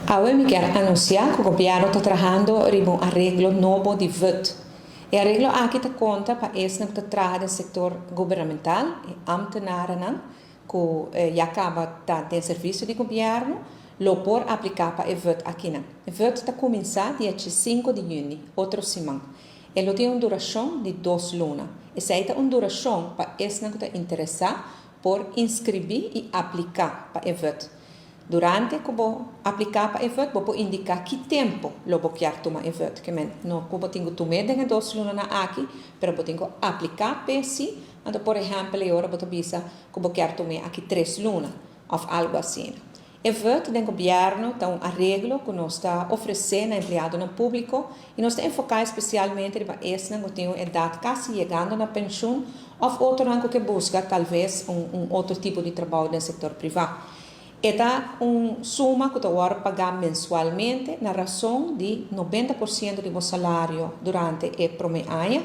Awe mi kier anuncia cu gobierno ta trahando riba un areglo nobo di VUT. E areglo aki ta conta pa esnan cu ta traha den sector gubernamental, e ambtenarennan cu ya caba ta den servicio di gobierno, lo por aplica pa e VUT akinan. E VUT ta cuminsa dia 5 di juni, otro siman. E lo tin un duracion di 2 luna. Esey ta un duracion pa esnan cu ta interesa por inscribi y aplica pa e VUT. Durante cu bo aplica pa e VUT, bo por indica ki tempo lo bo kier tuma e VUT. Kiermen, no cu bo tin cu tum'e den 2 luna aki, pero bo tin cu aplica p'e si. Anto, por ehempel, awor bo ta bisa cu bo kier tum'e aki 3 luna, of algo asina. E VUT di gobierno ta un areglo cu nos ta ofrece na empleadonan publico y nos ta enfoca especialmente riba esnan cu tin un edad casi yegando na pensioen of otro cu busca talbes un otro tipo di trabou den sector priva. E ta un suma cu ta paga mensualmente na rason di 90% di bo salario durante e prome aña,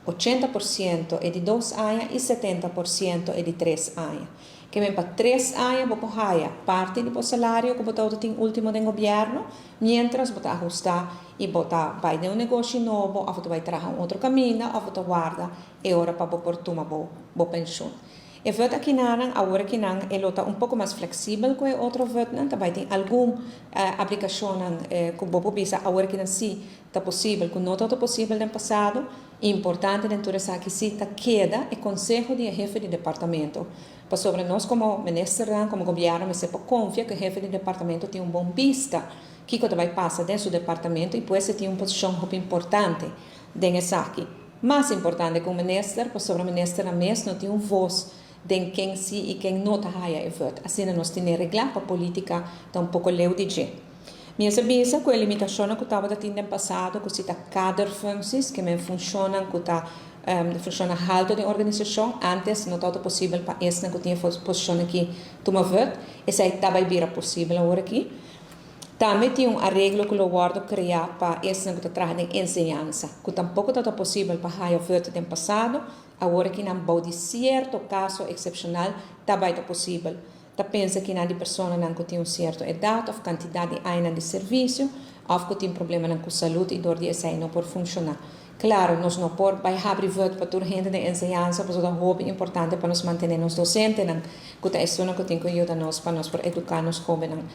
80% e di 2 aña y 70% e di 3 aña. Kiermen, pa 3 aña bo por haya parti di bo salario cu bo tin ultimo di gobierno, mientras bo ta ahusta y bo ta bay den un negoshi nobo, of bo bay traha un otro caminda, of bo ta warda e ora pa bo por tuma bo pensioen. E VUT akinan, awor akinan, e ta un poco mas flexibel cu e otro VUT, nan tambe tin algun aplicacion cu bo por bisa awor akinan si ta posibel, cu no ta posibel den pasado. Importante den tur esaki si ta keda e conseho di hefe di departamento. Pasobra nos como minister, como gobierno, mester por confia cu e hefe di departamento tin un bon bista kico bay pasa den su departamento y pues tin un posicion hopi importante den esaki. Mas importante cu e minister, pasobra e minister mes no tin un voz den ken si y ken no ta haya e VUT. Asina nos tin regla pa politica ta un poco leu di dje. Mi a bisa cu e limitacion cu tabata tin den pasado, cu si ta kaderfuncties, kiermen funciona cu ta funciona halto di organisacion, antes no tabata posibel pa esnan cu tin posicion aki tuma VUT, esey ta bay bira posibel awor aki. Tambe tin un areglo cu lo wordo crea pa esnan cu ta traha den enseñansa, cu tampoco tabata posibel pa haya VUT den pasado, awor akinan den cierto caso excepcional tambe ta posibel. Ta pensa cu nan di personanan cu tin un cierto edad of cantidad di aña di servicio, of cu tin problema cu salud y dor di esey no por funciona. Claro, nos no por bay habri VUT pa tur hende di enseñansa, pasobra ta hopi importante pa nos mantene nos docentenan, cu ta esunnan cu tin cu yuda nos pa nos por educa nos hobennan.